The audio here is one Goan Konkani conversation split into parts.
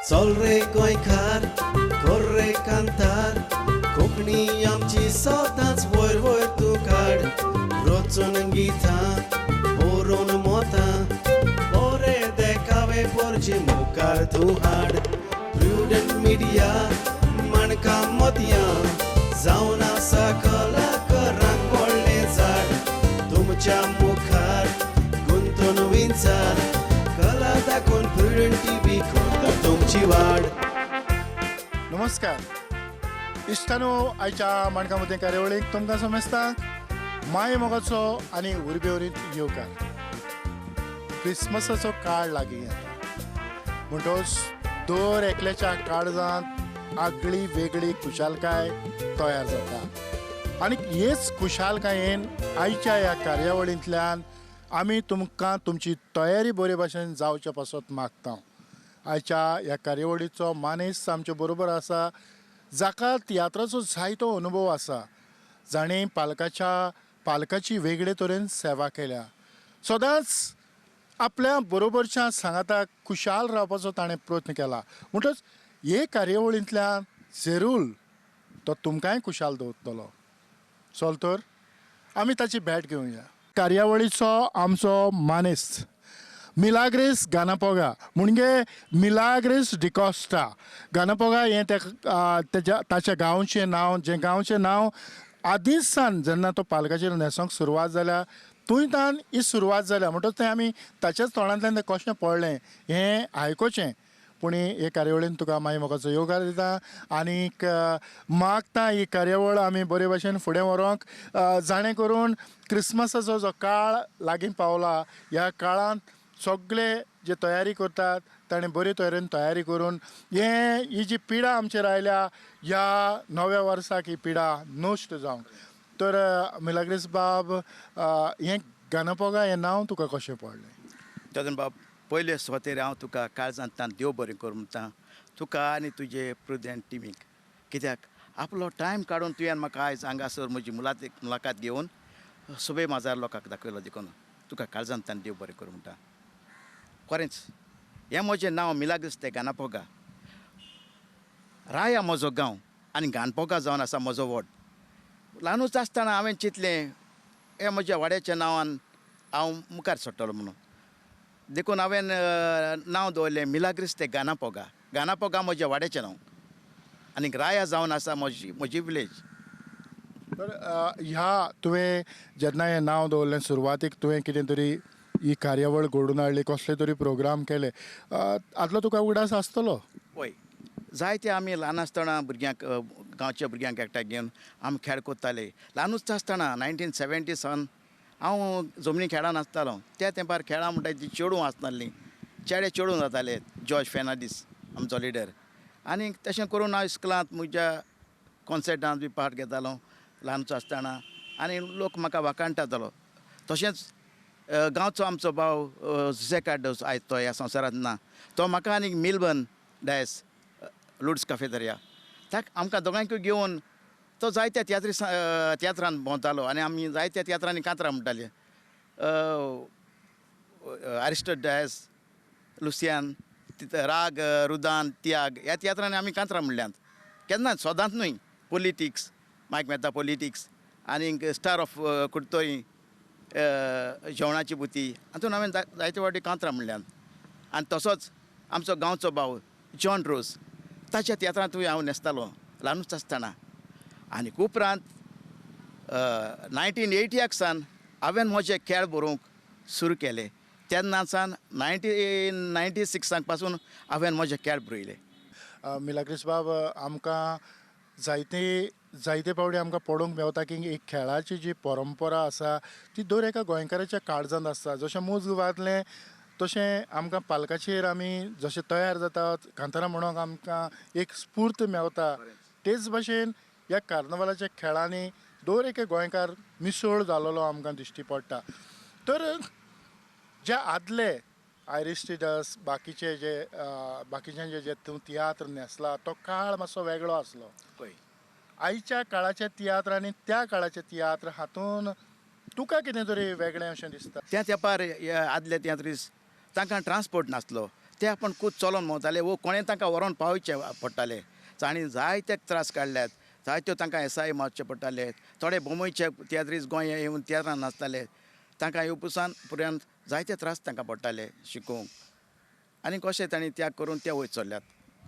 चल रे गोंयकार, कर रे कांतार, कोंकणी आमची सदांच वयर वयर तूं काड. रचून गितां बरोवन मोतां, बरे देखावे पोरचे मुखार तूं हाड. प्रुडंट मिडिया माणकां मोतयां जावन आसा, कलाकारांक व्हडलें झाड. तुमच्या मुखार गुंतून विंचार, कला दाखोवन प्रुडंट टीव्ही करता तुमची वाड. नमस्कार इश्टानो, आयच्या माणका मदें कार्यावळीक तुमकां समेस्तांक माय मोगाचो आनी उर्बेवरीत येवकार. क्रिसमसाचो काळ लागीं येता म्हणटकच दर एकल्याच्या काळजांत आगळी वेगळी खुशालकाय तयार जाता आनी हेच खुशालकायेन आयच्या ह्या कार्यावळींतल्यान आमी तुमकां तुमची तयारी बरे भाशेन जावचे पासत मागता. आयच्या ह्या कार्यावळीचो मानेस्त आमचे बरोबर आसा, जाका तियात्राचो जायतो अनुभव आसा, जाणें पालकाच्या पालकाची वेगळे तरेन सेवा केल्या, सदांच आपल्या बरोबरच्या सांगाताक खुशाल रावपाचो ताणें प्रयत्न केला. म्हणटच हे कार्यावळींतल्यान जरूर तो तुमकांय खुशाल दवरतलो. चल तर, आमी ताची भेट घेवया. कार्यावळीचो आमचो मानेस्त मिलाग्रीस गानापोगा, म्हणजे मिलाग्रीस डिकॉस्टा. गानापोगा हें तेज्या ताच्या गांवचें नांव, जें गांवचें नांव आदींच सान जेन्ना तो पालकाचेर न्हेसोंक सुरवात जाल्या थंय तान ही सुरवात जाल्या. म्हणटच तें आमी ताच्याच तोंडांतल्यान तें कशें पडलें हें आयकुचें. पूण हे कार्यावळीन तुका माई मोगाचो येवकार दिता आनीक मागता, ही कार्यावळ आमी बरे भाशेन फुडें व्हरोंक, जाणें करून क्रिसमसाचो जो काळ लागीं पावला, ह्या काळांत सगळे जे तयारी करतात ताणें बरे तरेन तयारी करून हे ही जी पिडा आमचेर आयल्या, ह्या नव्या वर्साक ही पिडा नश्ट जावंक. तर मिलाग्रीस बाब, हें गानापोगा हें नांव तुका कशें पडलें? जगन बाब, पयले सुवातेर हांव तुका काळजांतल्यान देव बरें करूं म्हणटा, तुका आनी तुजे प्रुडंट टिमीक, कित्याक आपलो टायम काडून तुवें म्हाका आयज हांगासर म्हजी मुलाकात घेवन सुबे माजार लोकांक दाखयलो, देखून तुका काळजांतल्यान देव बरें करूं म्हणटा. खरेंच हें म्हजें नांव मिलाग्रीस ते गानापोगा. राया म्हजो गांव आनी गानपोगा जावन आसा म्हजो वॉर्ड. ल्हानूच आसतना हांवें चिंतलें, हें म्हज्या वाड्याच्या नांवान हांव मुखार सरतलो म्हणून, देखून हांवें नांव दवरलें मिलाग्रीस ते गानापोगा. गानापोगा म्हज्या वाड्याचें नांव आनी राया जावन आसा म्हजी म्हजी विलेज. तर ह्या तुवें जेन्ना हें नांव दवरलें, सुरवातीक तुवें कितें तरी ही कार्यावळ घडोवन हाडली, कसले तरी प्रोग्राम केले, हातलो तुका उगडास आसतलो? पळय, जायते आमी ल्हान आसतना भुरग्यांक, गांवच्या भुरग्यांक एकठांय घेवन आमी खेळ करताले. ल्हानूच आसतना 1970 सान हांव जमनी खेळान आसतालो. त्या तेंपार खेळां म्हणटा ती चेडूं आसतालीं, चेडे चेडूं जाताले. जॉर्ज फेर्नांडीस आमचो लिडर, आनी तशें करून हांव इस्कुलांत म्हज्या कॉन्सर्टांत बी पार्ट घेतालो ल्हानचो आसतना आनी लोक म्हाका वाखाणटालो. तशेंच गांवचो आमचो भाव जुझे कार्डोस, आयज तो ह्या संवसारांत ना, तो म्हाका आनी मिल्बन डायस, लुड्स काफेतरिया, ताका आमकां दोगांयकूय घेवन तो जायत्या तियात्रान भोंवतालो आनी आमी जायत्या तियात्रांनी कांतरां म्हणटाले. आरिस्टो डायस, लुसियान, राग, रुदान, त्याग ह्या तियात्रांनी आमी कांतरां म्हणल्यांत. केन्ना सदांच न्हय, पॉलिटिक्स, मायक मेहता पॉलिटिक्स आनी स्टार ऑफ कुडतरी, जेवणाची बुती, हातून हांवें जायते फावटी कांतरां म्हणल्यांत. आनी तसोच आमचो गांवचो भाव जॉन रोज, ताच्या तियात्रांतूय हांव न्हेसतालो ल्हानूच आसतना. आनी उपरांत 1980 सान हांवें म्हजे खेळ बरोवंक सुरू केले. तेन्ना सान 1996 पासून हांवें म्हजे खेळ बरयले. मिलाग्रीस बाब, आमकां जायते जायते फावटी आमकां पळोवंक मेवता की एक खेळाची जी परंपरा आसा ती दर एका गोंयकाराच्या काळजांत आसता. जशें मुज्ग वाजलें तशें आमकां पालकाचेर आमी जशें तयार जातात, कांतारां म्हणूंक आमकां एक स्फूर्त मेवता, तेच भाशेन ह्या कार्नवालाच्या खेळांनी दर एक गोंयकार मिसळ जालेलो आमकां दिश्टी पडटा. तर जे आदले आयरिस्टिडस, बाकीचे जे बाकीच्यांचे जे तूं तियात्र न्हेसला तो काळ मातसो वेगळो आसलो. पळय, आयच्या काळाचे तियात्र आनी त्या काळाचे तियात्र हातून तुका कितें तरी वेगळें अशें दिसता? त्या तेंपार आदले तियात्रीस तांकां ट्रान्सपोर्ट नासलो. ते आपूण खूद चलोन भोंवताले वो कोणें तांकां व्हरोन पावयचे पडटाले. तांणी जायते त्रास काडल्यात, जायत्यो तांकां येसाय मारचे पडटाले. थोडे बोंबयचे तियात्रीस गोंय येवन तियात्रान नाचताले, तांकां येवपुसान पर्यंत जायते त्रास तांकां पडटाले शिकोवंक आनी कशें तांणी त्याग करून ते वयर चल्ल्यात.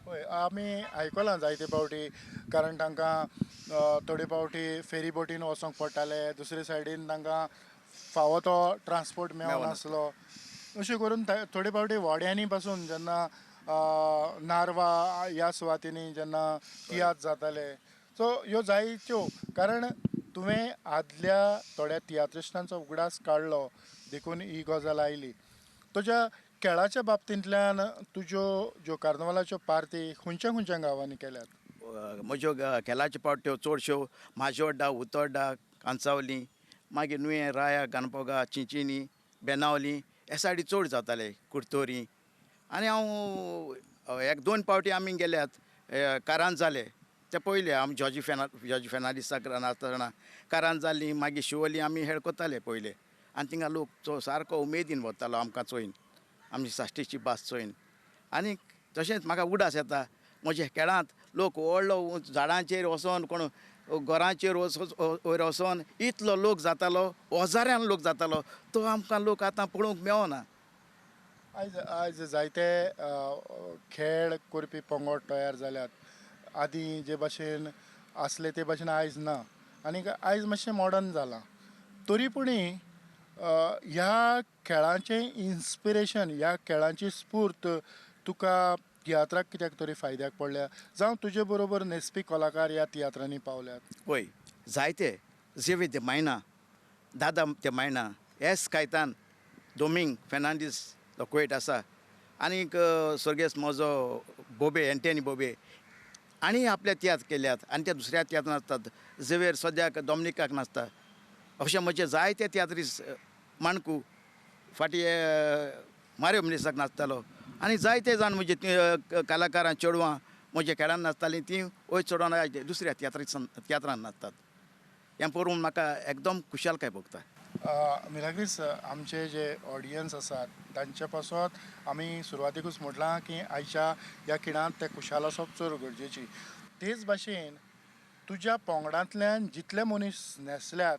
हय, आमी आयकलां जायते फावटी, कारण तांकां थोडे फावटी फेरी बोटीन वचोंक पडटाले, दुसरे सायडीन तांकां फावो तो ट्रान्सपोर्ट मेळनासलो. अशें करून थोडे फावटी वाड्यांनी पासून जेन्ना नारवा ह्या सुवातींनी जेन्ना तियात्र जाताले, सो ह्यो जायत्यो, कारण तुवें आदल्या थोड्या तियात्रिस्टांचो उगडास काडलो देखून ही गजाल आयली. तुज्या खेळाच्या बाबतींतल्यान तुज्यो ज्यो कार्नवालाच्यो पार्ती खंयच्या खंयच्या गांवांनी केल्यात? म्हज्यो खेळाच्यो पार्ट्यो चडश्यो माजोड्डा, उतोड्डा, कांसावली, मागीर नुवें, राया, गानपोगा, चिंचिनी, बेनावली हे सायडी चड जाताले, कुर्तोरी. आनी हांव एक दोन पावटी आमी गेल्यात कारान जाले ते पयले आमी जॉर्जी फेर्नांडीसाक नाचतना कारान जाली, मागीर शिवोली आमी हेळ करताले पयले. आनी थिंगा लोक सारको उमेदीन वतालो आमकां चोयन, आमची साश्टीची भास चोयन. आनी तशेंच म्हाका उडास येता म्हज्या खेळांत लोक व्हडलो झाडांचेर वचोन, कोण घरांचेर वयर वचोन इतलो लोक जातालो, हजारान लोक जातालो, तो आमकां लोक आतां पळोवंक मेळना. आयज आयज जायते खेळ करपी पंगड तयार जाल्यात. आदीं जे भाशेन आसले ते भाशेन आयज ना, आनी आयज मातशें मॉडर्न जालां. तरी पुणी ह्या खेळाचें इन्स्पिरेशन, ह्या खेळांची स्फूर्त तुका तियात्राक कित्याक तरी फायद्याक पडल्या, जावं तुजे बरोबर नेसपी कलाकार ह्या तियात्रांनी पावल्यात? पळय, जायते झेवियर दे मायना, दादा दे मायना, एस कायतान, दोमिंग फेर्नांडीस लोकवेट आसा, आनीक स्वर्गेस्त म्हजो बोबे, एंटनी बोबे, आनी आपल्या तियात्र केल्यात आनी ते दुसऱ्या तियात्रान नाचतात. झेवियर सद्याक डॉमनिकाक नाचता. अशे म्हजे जायते तियात्रीस, माणकू फाटीं मारियो मिनिसाक नाचतालो, आनी जायते जाण म्हजे कलाकारां चेडवां म्हज्या खेळान नाचतालीं, तीं वयर चडोन दुसऱ्या तियात्रान नाचतात. हें पळोवन म्हाका एकदम खुशालकाय भोगता. मिलाग्रीस, आमचे जे ऑडियन्स आसात तांचे पासत आमी सुरवातेकूच म्हटलां की आयच्या ह्या खिणांत ते खुशाल आसप चड गरजेची. तेच भाशेन तुज्या पंगडांतल्यान जितले मनीस न्हेसल्यात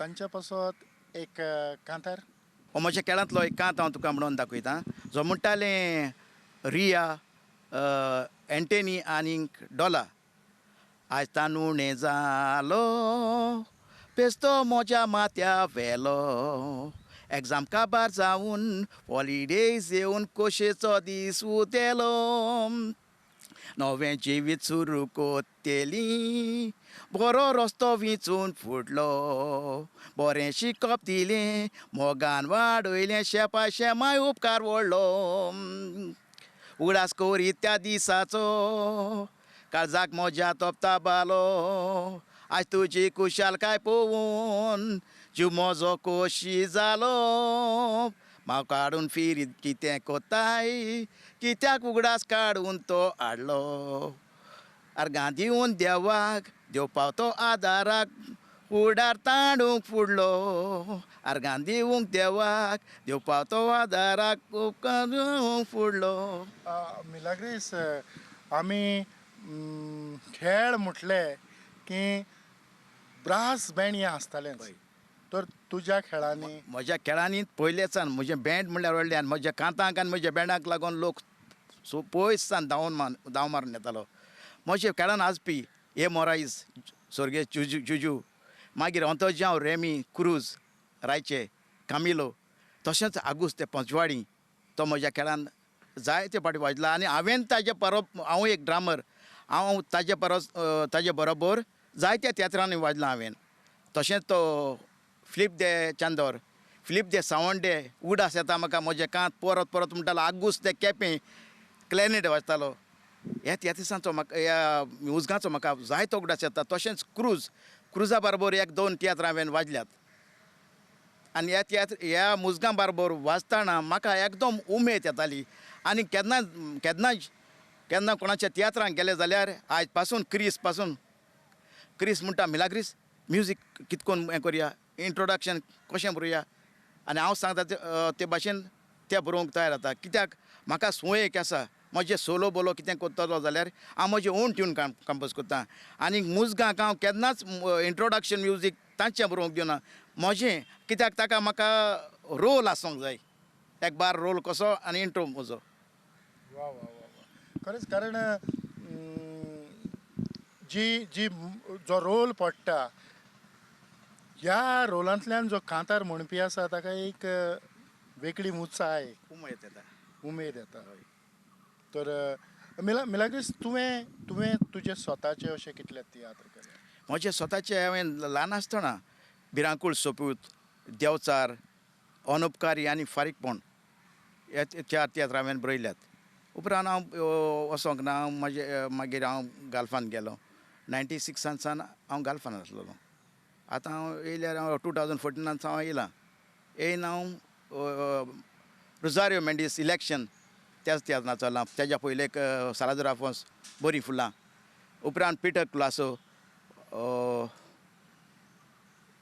तांच्या पासत एक कांतार. हो म्हज्या खेळांतलो एक कांत हांव तुका म्हणून दाखयता, जो म्हणटालें रिया, एंटनी आनी डोला. आयज तांदूणे जालो पेस्तो म्हज्या माथ्या वेलो, एग्जाम काबार जावन हॉलिडेज येवन कोशेचो दीस उदेलो, नवें जिवीत सुरू कोत्तेली, बरो रस्तो विंचून फुडलो, बरें शिकप दिलें मोगान वाडयलें, शेपा शेमाय उपकार व्हडलो, उगडास करीत त्या दिसाचो काळजाक म्हज्या तोपता बालो, आयज तुजी खुशालकाय पळोवन जीव म्हजो खोशी जालो, माव काडून फिरीत कितें कोताय, कित्याक उगडास काडून तो हाडलो, आर्गां दिवन देवाक देव पावतो आदाराक, फुडार ताणूंक फुडलो, आर्गां दिवंक देवाक देव पावतो आदाराक, उपकारूंक फुडलो. मिलाग्रीस, आमी खेळ म्हटले की ब्रास बँड हें आसतालेंच, तर तुज्या खेळांनी? म्हज्या खेळांनी पयलेच्यान म्हजें बँड म्हणल्यार व्हडलें, आनी म्हज्या कांतांक आनी म्हज्या बँडाक लागून लोक सो पयस सावन धांव मारून येतालो. म्हज्या खेळान आसपी ए मोरायस, स्वर्गेस्त जुजू जुजू, मागीर अंतोजांव, रेमी क्रूज, रायचे कामिलो, तशेंच आगुस्त ते पंचवाडी, तो म्हज्या खेळान जायते फावटी वाजला. आनी हांवें ताजे परब, हांव एक ड्रामर, हांव ताजे परस ताजे बरोबर जायत्या तियात्रांनी वाजलां हांवें. तशेंच तो फिलीप दे चांदोर, फिलीप दे सावंडे, उगडास येता म्हाका म्हजे कांत परत परत म्हणटालो. आगूस दे केपें क्लॅनेट वाजतालो. ह्या तियात्रिसांचो म्हाका, ह्या म्युजकाचो म्हाका जायतो उगडास येता. तशेंच क्रूज, क्रुजा बरोबर एक दोन तियात्रां हांवें वाजल्यात. आनी ह्या तियात्र ह्या मुजगां बरोबर वाजतना म्हाका एकदम उमेद येताली. आनी केन्ना केन्ना केन्ना कोणाच्या तियात्रांक गेले जाल्यार आयज पासून क्रीस पासून क्रीस म्हणटा, मिलाग्रीस म्युजीक कितकोन हें करया, इंट्रोडक्शन कशें बरोवया, आनी हांव सांगता ते भाशेन ते बरोवंक तयार जाता. कित्याक म्हाका संवय एक आसा, म्हजें सोलो बोलो कितें करतलो जाल्यार हांव म्हजें ओन ट्यून कंपोज करता. आनी मुजगांक हांव केन्नाच इंट्रोडक्शन म्युजीक तांचें बरोवंक दिवना म्हजें, कित्याक ताका म्हाका रोल आसूंक जाय, एक बार रोल कसो आनी इंट्रो म्हजो. वा वा वा वा, खरेंच. कारण जी जी जो रोल पडटा ह्या रोलांतल्यान जो कांतार म्हणपी आसा ताका एक वेगळी उंचाय, उमेद येता, उमेद येता. तर मिलाग्रीस, तुवें तुवें तुजे स्वताचे अशे कितले तियात्र केले? म्हजे स्वताचे हांवें ल्हान आसतना भिरांकूळ सोपूत, देंवचार, अनुपकारी आनी फारीकपण हे चार तियात्र हांवें बरयल्यात. उपरांत हांव वचोंक ना, म्हजे मागीर हांव गाल्फान गेलो. 96 सावन हांव गाल्फान आसलेलो. आतां हांव येयल्यार हांव 2014 सावन हांव येयलां. येयन हांव रोजारियो मेंडीस इलेक्शन त्याच तियात्र नाचलां. तेज्या पयलें एक सालादोर आफोंस बरीं फुलां, उपरांत पिटर क्लासो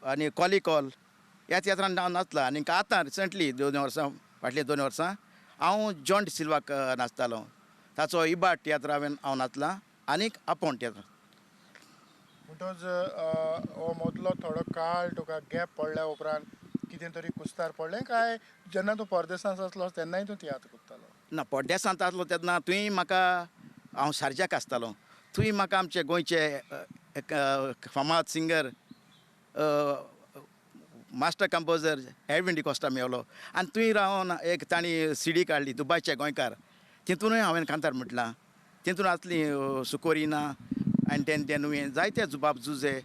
आनी कॉलिकॉल ह्या तियात्रान हांव नाचलां. आनी आतां रिसंटली 2 वर्सां फाटलीं 2 वर्सां हांव जॉन डिसिल्वाक नाचतालो. ताचो इबाड तियात्र हांवें हांव नाचलां आनीक आपोण तियात्र. म्हणटच हो मदलो थोडो काळ तुका गॅप पडल्या उपरांत कितें तरी कुस्तार पडलें काय जेन्ना तूं परदेसांत आसलो तेन्नाय तूं तियात्र करतालो? ना, परदेसांत आसलो तेन्ना थंय म्हाका हांव सार्जाक आसतालो. थंय म्हाका आमचे गोंयचे एक फामाद singer master composer Edwin D'Costa मेवलो आनी थंय रावन एक तांणी सीडी काडली दुबायचे गोंयकार, तितूनय हांवें कांतार म्हटलां. तितून आसली सुकोरिना आनी तेन ते नुवें जायते जुबाब जुजे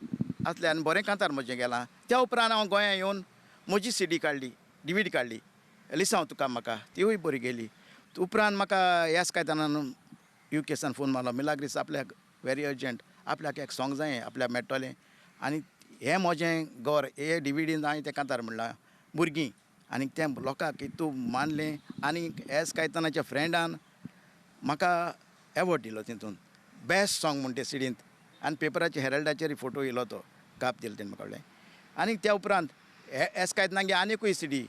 आसले आनी बरें कांतार म्हजें गेलां. त्या उपरांत हांव गोंया येवन म्हजी सीडी काडली, डिवीडी काडली, लिसांव तुका म्हाका, तिवूय बरी गेली. उपरांत म्हाका एस कायतानान युकेसान फोन मारलो, मिलाग्रीस आपल्याक वेरी अर्जंट, आपल्याक एक सोंग जाय, आपल्याक मेळटलें. आनी हें म्हजें घर हे डिवीडीन हांवें तें कांतार म्हणलां भुरगीं, आनी तें लोकांक तूं मानलें. आनी एस कायतानाच्या फ्रेंडान म्हाका एवॉर्ड दिलो तितून बेस्ट सोंग म्हण ते सिडींत, आनी पेपराचेर हेरल्डाचेर फोटो येयलो तो काप दिलो तेणें म्हाका कळ्ळें. आनी त्या उपरांत एस कायतानागे आनिकूय सिडी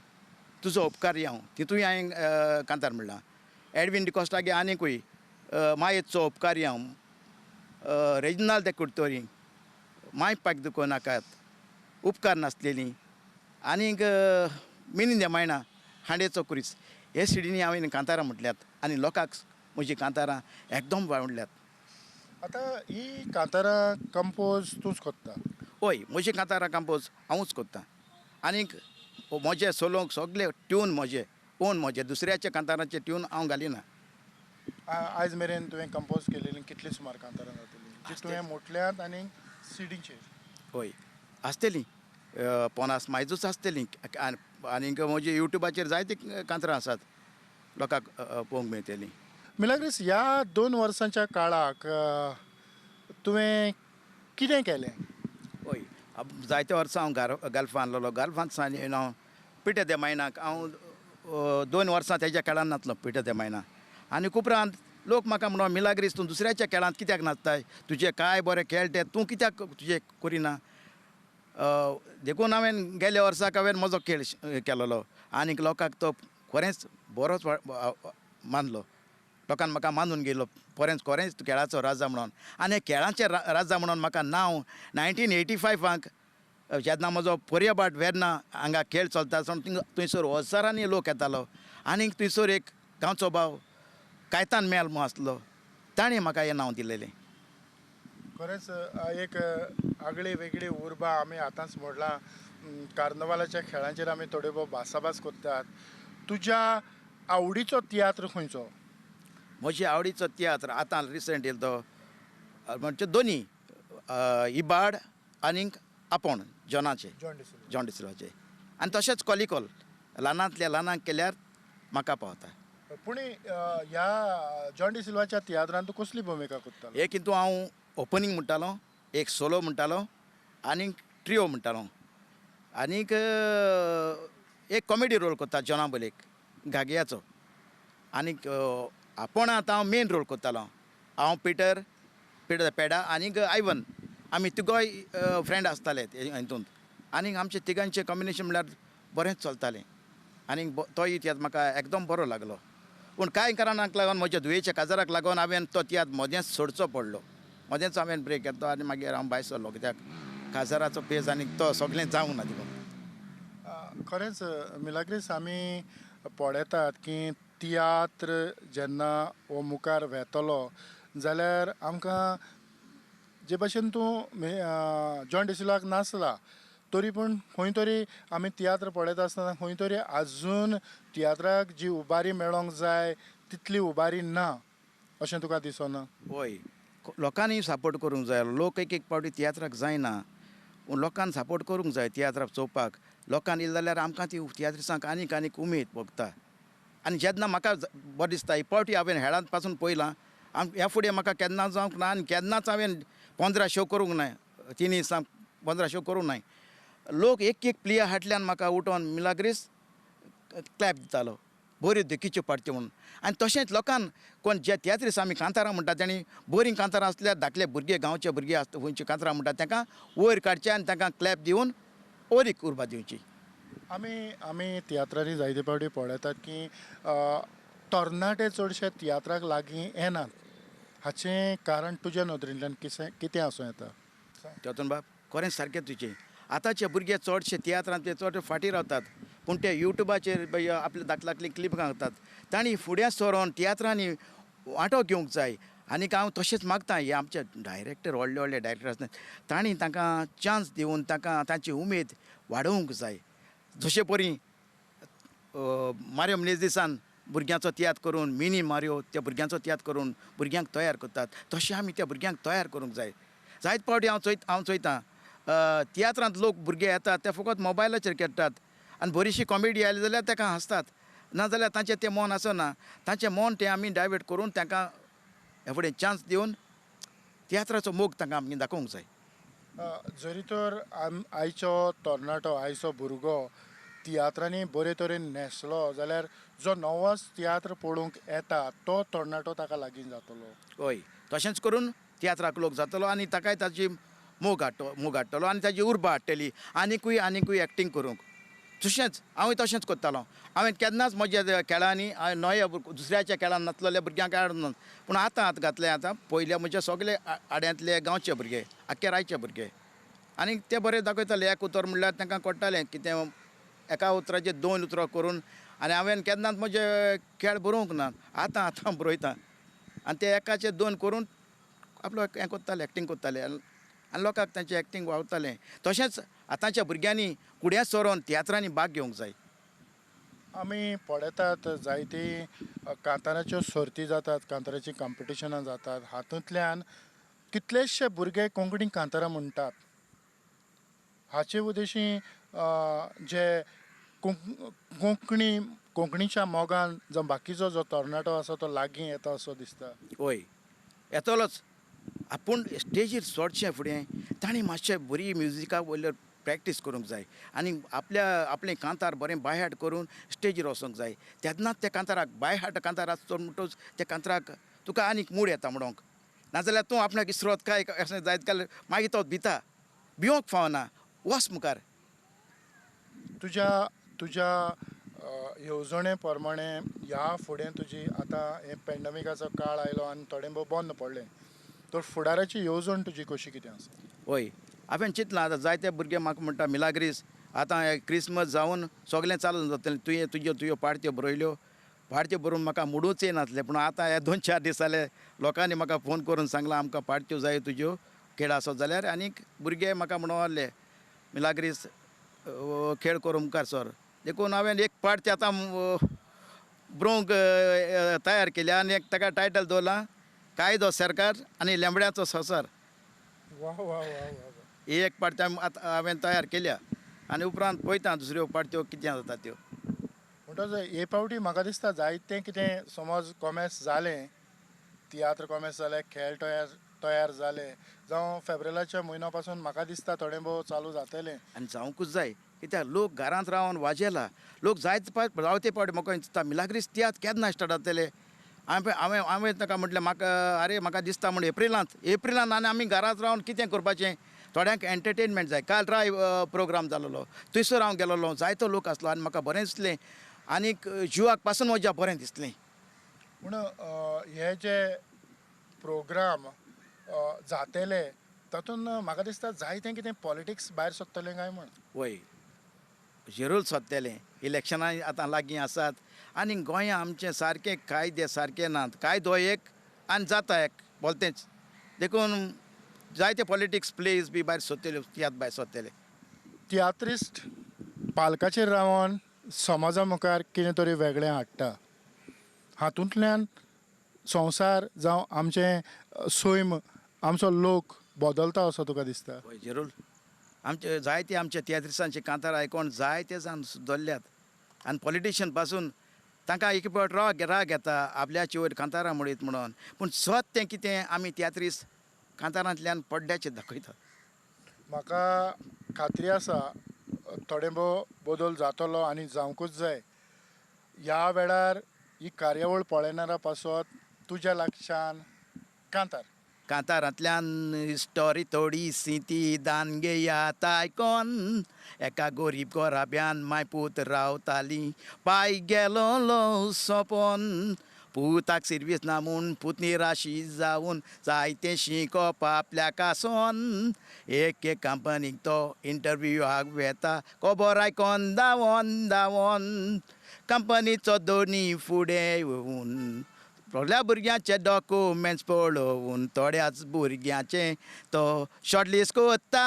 तुजो उपकारी हांव, तितूय हांवें कांतार म्हणलां. एडवीन डिकॉस्टागे आनिकूय मायेचो उपकारी हांव, रेजिनाल्द दे कुर्तोरी, माय पाक दुखो नाकात, उपकार नासलेली, आनीक मिनी देमायणा, हांडेचो कुरीस, हे सिडींनी हांवें कांतारां म्हटल्यात आनी लोकांक म्हजी कांतारां एकदम आवडल्यात. आतां ही कांतारां कंपोज तूंच कोत्ता? हय, म्हजी कांतारां कंपोज हांवूच कोत्ता. आनीक म्हजे सोलोंक सगळे ट्यून म्हजे ओन, म्हजे दुसऱ्याच्या कांतारांचे ट्यून हांव घालिना. आयज मेरेन तुवें कंपोज केलेली कितली सुमार कांतारां जातली जी तुवें म्हटल्यात आनी सिडीचेर? हय, आसतली 50 मायजूच आसतली. आनीक म्हजे युट्यूबाचेर जायतीं कांतरां आसात लोकांक पळोवंक मेळटलीं. मिलाग्रीस, ह्या 2 वर्सांच्या काळाक तुवें कितें केलें? हय, जायते वर्सां हांव गाल्फान आहलोलो. गाल्फान सावन येवन हांव पिटर दे मायनाक हांव 2 वर्सां तेज्या खेळान नाचलो पिटर दे मायना. आनी उपरांत लोक म्हाका म्हणून मिलाग्रीस तूं दुसऱ्याच्या खेळांत कित्याक नाचताय, तुजे काय बरें खेळ ते तूं कित्याक तुजे करिना. देखून हांवें गेल्या वर्साक हांवें म्हजो खेळ केलोलो आनीक लोकांक तो खरेंच बरोच मानलो. लोकान म्हाका मानून गेलो खरेंच खरेंच खेळाचो राजा म्हणून. आनी खेळाचे राजा म्हणून म्हाका नांव 1985 जेन्ना म्हजो पोरयाभाट वेर्ना हांगा खेळ चलता आसतना थंयसर हजारांनी लोक येतालो. आनीक थंयसर एक गांवचो भाव कायतान मेल म्हूण आसलो, ताणें म्हाका हें नांव दिलेलें. खरेंच एक आगळी वेगळी उर्बा आमी आतांच म्हणलां. कार्नवालाच्या खेळांचेर आमी थोड्यो भोव भासाभास करतात. तुज्या आवडीचो तियात्र खंयचो? म्हजे आवडीचो तियात्र आतां रिसंट येयलो तो म्हणजे दोनी इबाड आनीक आपोण जॉनाचे, जॉन डिसिल्वाचे, आनी तशेंच कॉलिकॉल ल्हानांतल्या ल्हानांक केल्यार म्हाका पावता. पूण ह्या जॉन डिसिल्वाच्या तियात्रांत तूं कसली भुमिका करतालो? एक हितून हांव ओपनींग म्हणटालो, एक सोलो म्हणटालो आनीक ट्रियो म्हणटालो, आनीक एक कॉमेडी रोल करता जॉना बलेक गागयाचो, आनीक आपोण आतां हांव मेन रोल करतालो. हांव पिटर पिटर पेडा आनीक आयवन आमी तिगोय फ्रेंड आसताले हितून, आनीक आमचे तिगांचें कॉम्बिनेशन म्हणल्यार बरेंच चलतालें. आनी तोय तियात्र म्हाका एकदम बरो लागलो. पूण कांय कारणाक लागून म्हज्या धुवेच्या काजाराक लागून हांवें तो तियात्र मदेंच सोडचो पडलो. मदेंच हांवें ब्रेक घेतलो आनी मागीर हांव भायर सरलो, कित्याक काजाराचो पेज आनी तो सगळें जावंक ना तितून. खरेंच मिलाग्रीस, आमी पळयतात की तियात्र जेन्ना हो मुखार वेतलो जाल्यार आमकां जे भाशेन तूं जॉन डिसिल्वाक नासला तरी पूण खंय तरी आमी तियात्र पळयता आसतना खंय तरी आजून तियात्राक जी उबारी मेळोंक जाय तितली उबारी ना अशें तुका दिसना? हय, लोकांनी सपोर्ट करूंक जाय. लोक एक एक पावटी तियात्राक जायना, पूण लोकांनी सपोर्ट करूंक जाय तियात्राक चोवपाक. लोकांनी येयले जाल्यार आमकां ती तियात्रिसांक आनीक आनीक उमेद भोगता. आनी जेन्ना म्हाका बरें दिसता, ही पावटी हांवें हेळांत पासून पळयलां, ह्या फुडें म्हाका केन्ना जावंक ना आनी केन्नाच हांवें 15 शो करूंक ना, 3 दिसांक 15 शो करूंक नाय. लोक एक एक प्लेया हाटल्यान म्हाका उठोन मिलाग्रीस क्लॅप दितालो, बऱ्यो देखीच्यो पार्ट्यो म्हणून. आनी तशेंच लोकान कोण जे तियात्रीस आमी कांतारां म्हणटा तेणी बरीं कांतारां आसल्यार धाकले भुरगे, गांवचे भुरगे आसता खंयची कांतारां म्हणटा तांकां वयर काडचें आनी तांकां क्लॅप दिवन वयर उर्बा दिवची. आमी आमी तियात्रांनी जायते फावटी पळयतात की तरणाटे चडशे तियात्राक लागीं येनात. हाचें कारण तुज्या नदरेंतल्यान कितें आसूं येता? चेतन बाब, खरें सारकें तुजें. आतांचे भुरगे चडशे तियात्रांत ते चड फाटीं रावतात, पूण ते युट्यूबाचेर आपले धाकले क्लिप घालतात. तांणी फुडें सरोन तियात्रांनी वांटो घेवंक जाय. आनीक हांव तशेंच मागता, हे आमचे डायरेक्टर, व्हडले व्हडले डायरेक्टर आसतात, तांणी तांकां चान्स दिवन तांकां तांची उमेद वाडोवंक जाय. जशे परी मारियो मिनेझीसान भुरग्यांचो तियात्र करून, मिनी मारियो त्या भुरग्यांचो तियात्र करून भुरग्यांक तयार करतात, तशें आमी त्या भुरग्यांक तयार करूंक जाय. जायते फावटी हांव चोयतां तियात्रांत लोक भुरगे येतात ते फकत मोबायलाचेर खेळटात आनी बरीशी कॉमेडी आयली जाल्यार ताका हांसतात, नाजाल्यार तांचें तें मन आसना. तांचें मन तें आमी डायवर्ट करून तांकां हे फुडें चान्स दिवन तियात्राचो मोग तांकां आमी दाखोवंक जाय. जरी तर आयचो तरणाटो, आयचो भुरगो तियात्रांनी बरे तरेन न्हेसलो जाल्यार जो नवोच तियात्र पळोवंक येता तो तरणाटो ताका लागीं जातलो. हय, तशेंच करून तियात्राक लोक जातलो आनी ताकाय ताची मोग हाडटलो आनी ताजी उर्बा हाडटली आनिकूय आनिकूय एक्टींग करूंक. तशेंच हांवूय तशेंच करतालो. हांवें केन्नाच म्हज्या खेळांनी हांवें नव्या दुसऱ्याच्या खेळान नासलेल्या भुरग्यांक हाडून, पूण आतां आतां घातले. आतां पयल्या म्हज्या सगळे आड्यांतले गांवचे भुरगे, आख्खे रायचे भुरगे, आनी ते बरे दाखयताले. एक उतर म्हणल्यार तांकां कळटालें कितें, एका उतराचेर 2 उतरां करून. आनी हांवें केन्नाच म्हजे खेळ बरोवंक ना, आतां आतां बरयता. आनी ते एकाचे 2 करून आपलो हें करताले, एक्टींग करताले आनी लोकांक तांचें एक्टींग वावतालें. तशेंच आतांच्या भुरग्यांनी फुडें सरोन तियात्रांनी भाग घेवंक जाय. आमी पळयतात जायती कांताराच्यो सर्ती जातात, कांताराचीं कॉम्पिटिशनां जातात, हातूंतल्यान कितलेशे भुरगे कोंकणी कांतारां म्हणटात. हाचे उद्देशी जे कोंकणीच्या मोगान जो बाकीचो जो तरणाटो आसा तो लागीं येता असो दिसता. हय, येतलोच. आपूण स्टेजीर चडशें फुडें तांणी मातशें बरी म्युजिका वयल्यार प्रॅक्टीस करूंक जाय आनी आपल्या आपलें कांतार बरें बायहाट करून स्टेजीर वचोंक जाय. तेन्नाच त्या कांताराक बायहाट कांतार आसतो म्हणटकच त्या कांताराक तुका आनीक मूड येता म्हणोंक. नाजाल्यार तूं आपणाक इसरोत काय अशें जायत जाल्यार मागीर तो भिता, भिवंक फावना, वच मुखार. तुज्या तुज्या येवजणे प्रमाणे ह्या फुडें तुजी आतां हे पॅन्डमिकाचो काळ आयलो आनी थोडें भोव बंद पडलें, तर फुडाराची येवजण तुजी कशी कितें आसा? हय, हांवें चिंतलां. आतां जायते भुरगे म्हाका म्हणटा मिलाग्रीस आतां क्रिसमस जावन सगळें चालू जातलें, तुवें तुज्यो तुज्यो पार्ट्यो बरयल्यो, पार्ट्यो बरोवन म्हाका मुडूच येनासलें, पूण आतां हे 2-4 दीस जाले लोकांनी म्हाका फोन करून सांगलां आमकां पार्ट्यो जाय तुज्यो खेळ आसत जाल्यार. आनीक भुरगे म्हाका म्हणून लागले मिलाग्रीस खेळ करूं मुखार सर. देखून हांवें एक पार्ट ती आतां बरोवंक तयार केल्या आनी एक ताका टायटल दवरलां कायदो सरकार आनी लेंबड्याचो संवसार. वा वा वा वा. ही एक पार्ट आतां हांवें तयार केल्या आनी उपरांत पळयता दुसऱ्यो पार्ट्यो कितें जाता त्यो. म्हणटच हे फावटी म्हाका दिसता जायतें कितें समज कॉमेस जालें, तियात्र कॉमेस जाले, खेळ तयार जाले, जावं फेब्रेलाच्या म्हयन्या पासून म्हाका दिसता थोडें भोव चालू जातलें. आनी जावंकूच जाय, कित्याक लोक घरांत रावन वाजेला, लोक जायते रावते फावटी म्हाका दिसता मिलाग्रीस तियात्र केन्ना स्टार्ट जातले. हांवें हांवें ताका म्हटलें म्हाका आरे म्हाका दिसता म्हण एप्रिलांत आनी आमी घरांत रावन कितें करपाचें, थोड्यांक एंटरटेनमेंट जाय. काल राय प्रोग्राम जालोलो थंयसर हांव गेलोलो, जायतो लोक आसलो आनी म्हाका बरें दिसलें. आनीक जिवाक पासून म्हज्या बरें दिसलें. पूण हे जे प्रोग्राम जातेले तातूंत म्हाका दिसता जायतें कितें पॉलिटिक्स भायर सोदतलें काय म्हण. वय जरूर सोदतलें. इलेक्शनां आतां लागीं आसात आनी गोंया आमचें सारकें कायदे सारके नात. कायदो एक आनी जाता एक बोलतेंच. देखून जायते पॉलिटिक्स प्लेज बी भायर सोदतले, तियात्र भायर सोदतले. तियात्रिस्ट पालकाचेर रावन समाजा मुखार कितें तरी वेगळें हाडटा. हातूंतल्यान संवसार जावं आमचें सैम आमचो लोक बदलता असो तुका दिसता? हय जरूर. आमचे जायते आमच्या तियात्रिस्तांचे कांतार आयकोन जायते जाण सुदरल्यात आनी पॉलिटिशियन पासून तांकां एक फावट राग राग येता आपल्याचे वयर कांतारां म्हणीत म्हणून, पूण सत तें कितें आमी तियात्रिस्त कांतारांतल्यान पड्ड्याचेर दाखयतात. म्हाका खात्री आसा थोडे भोव बदल जातलो आनी जावंकूच जाय. ह्या वेळार ही कार्यावळ पळयणारा पासत तुज्या लक्षान कांतार. कांतारांतल्यान स्टोरी थोडी सी ती दान घेयात आयकोन. एका गोरीब घराब्यान माय पूत रावतालीं, पाय गेलोलो सोंपोन. पुताक सिर्वीस ना म्हूण पूत निराशी जावन जायतें शिकोप आपल्याक आसोन. एक एक कंपनीक तो इंटरव्यूआक वेता, खबर आयकोन धांवोन धांवोन. कंपनीचो दोनी फुडें येवन सगल्या भुरग्यांचे डॉक्युमेंट्स पळोवन थोड्याच भुरग्यांचें तो शॉर्टलिस्ट कोत्ता.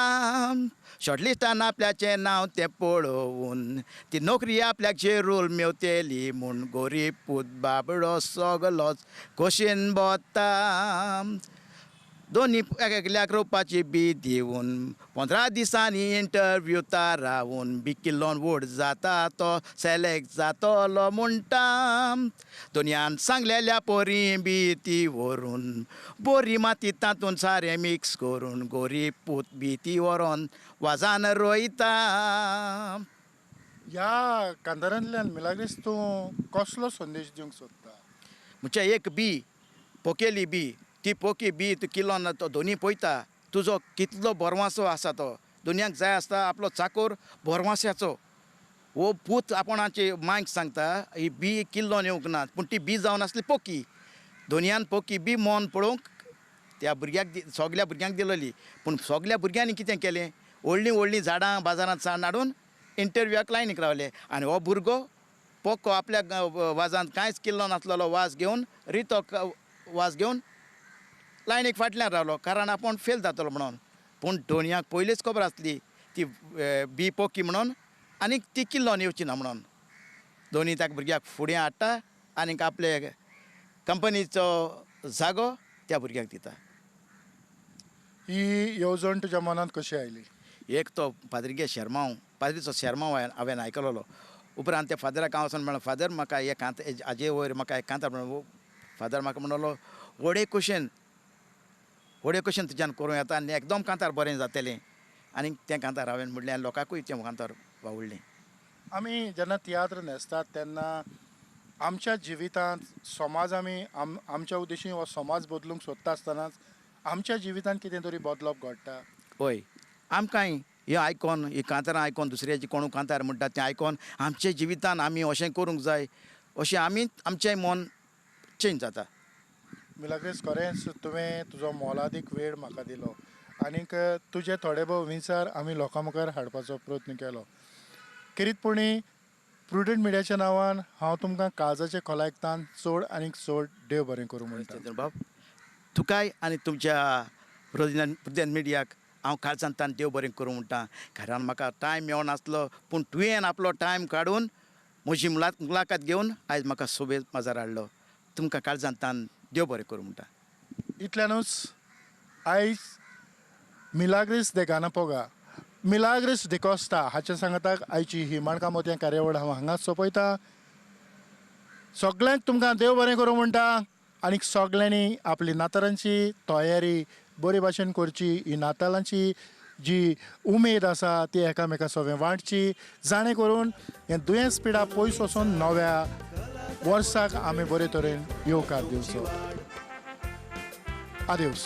शॉर्टलिस्टान आपल्याचें नांव तें पळोवन ती नोकरी आपल्याक जेरूल मेवतली म्हूण गोरीब पूत बाबडो सगलोच खोशेन भोंवता. दोनी एक एकल्याक रोवपाची बी दिवन 15 दिसांनी इंटरव्यू रावन बी किल्लोन व्हड जाता तो सेलेक्ट जातलो म्हणटा. दुनियान सांगलेल्या पोरी बी ती व्हरून बोरी माती तातूंत सारें मिक्स करून गोरीब पूत बी ती व्हरोन वाजान रोयता. ह्या कांतारांतल्यान मिलाग्रीस तूं कसलो संदेश दिवंक सोदता? म्हणजे एक बी पोकेली बी, ती पोकी बी तूं किलोन तो दोनी पळयता तुजो कितलो बोरवासो आसा तो. दुनियाक जाय आसता आपलो चाकोर बोरवास्याचो. हो पूत आपणाचे मांयक सांगता ही बी किल्लोन येवंक ना, पूण ती बी जावन आसली पोकी. दोनयान पोकी बी मन पळोवंक त्या भुरग्याक सगल्या भुरग्यांक दिलोली. पूण सगल्या भुरग्यांनी कितें केलें, व्हडलीं व्हडलीं झाडां बाजारांत सावन हाडून इंटरव्यूआक लायनीक रावले. आनी हो भुरगो पोको आपल्या वाजांत कांयच किल्लो नासलेलो वाज घेवन रितो वाज घेवन लायनीक फाटल्यान रावलो, कारण आपूण फेल जातलो म्हणून. पूण दोनयांक पयलींच खबर आसली ती बी पोकी म्हणून आनी ती किल्लोन येवची ना म्हणून. दोनी त्या भुरग्याक फुडें हाडटा आनीक आपले कंपनीचो जागो त्या भुरग्याक दिता. ही येवजण तुज्या मनांत कशी आयली? एक तो फादरीगे शेरमांव, पाद्रीचो शेरमांव हांवें आयकलोलो. उपरांत त्या फादराक हांव वचोन म्हणलें, फादर म्हाका एक कांत हाजे वयर म्हाका एक कांतार म्हणून. फादर म्हाका म्हणलो व्हडे कुशेन व्हडे कुशेन तुज्यान करूं येता आनी एकदम कांतार बरें जातलें. आनी तें कांतार हांवें म्हणलें आनी लोकांकूय तें कांतार आवडलें. आमी जेन्ना तियात्र न्हेसतात तेन्ना आमच्या जिवितांत समाज आमी आमच्या उद्देशीन हो समाज बदलूंक सोदता आसतनाच आमच्या जिवितांत कितें तरी बदलप घडटा. हय, आमकांय हें आयकोन ही कांतारां आयकोन दुसऱ्याची कोणू कांतार म्हणटा तें आयकोन आमच्या जिवितान आमी अशें करूंक जाय अशें आमी आमचें मन चेंज जाता. मिलाग्रीस, खरेंच तुवें तुजो मोलादीक वेळ म्हाका दिलो आनीक तुजे थोडे भोव विचार आमी लोकां मुखार हाडपाचो प्रयत्न केलो. खेरीतपणी प्रुडंट मिडियाच्या नांवान हांव तुमकां काळजाचे खोलायकतान चड आनीक चड देव बरें करूं म्हणटा. बाब तुकाय आनी तुमच्या प्रुडंट मिडियाक हांव काळजान तान देव बरें करूं म्हणटा. कारण म्हाका टायम मेळनासलो, पूण तुवें आपलो टायम काडून म्हजी मुलाखत घेवन आयज म्हाका सोबेत माजार हाडलो. तुमकां काळजान तान देव बरें करूं म्हणटा. इतल्यानूच आयज मिलाग्रीस दे गानापोगा, मिलाग्रीस डिकोस्ता हाच्या सांगाताक आयची ही माणकां मोतयां कार्यावळ हांव हांगाच सोंपयता. सगल्यांक तुमकां देव बरें करूं म्हणटा आनी सगल्यांनी आपली नातालांची तयारी बरे भाशेन करची. ही नातालांची जी उमेद आसा ती एकामेका सगळें वांटची, जाणें करून हें दुयेंस पिडा पयस वचून नव्या वर्साक आमी बरे तरेन येवकार दिवचो. आदेवस.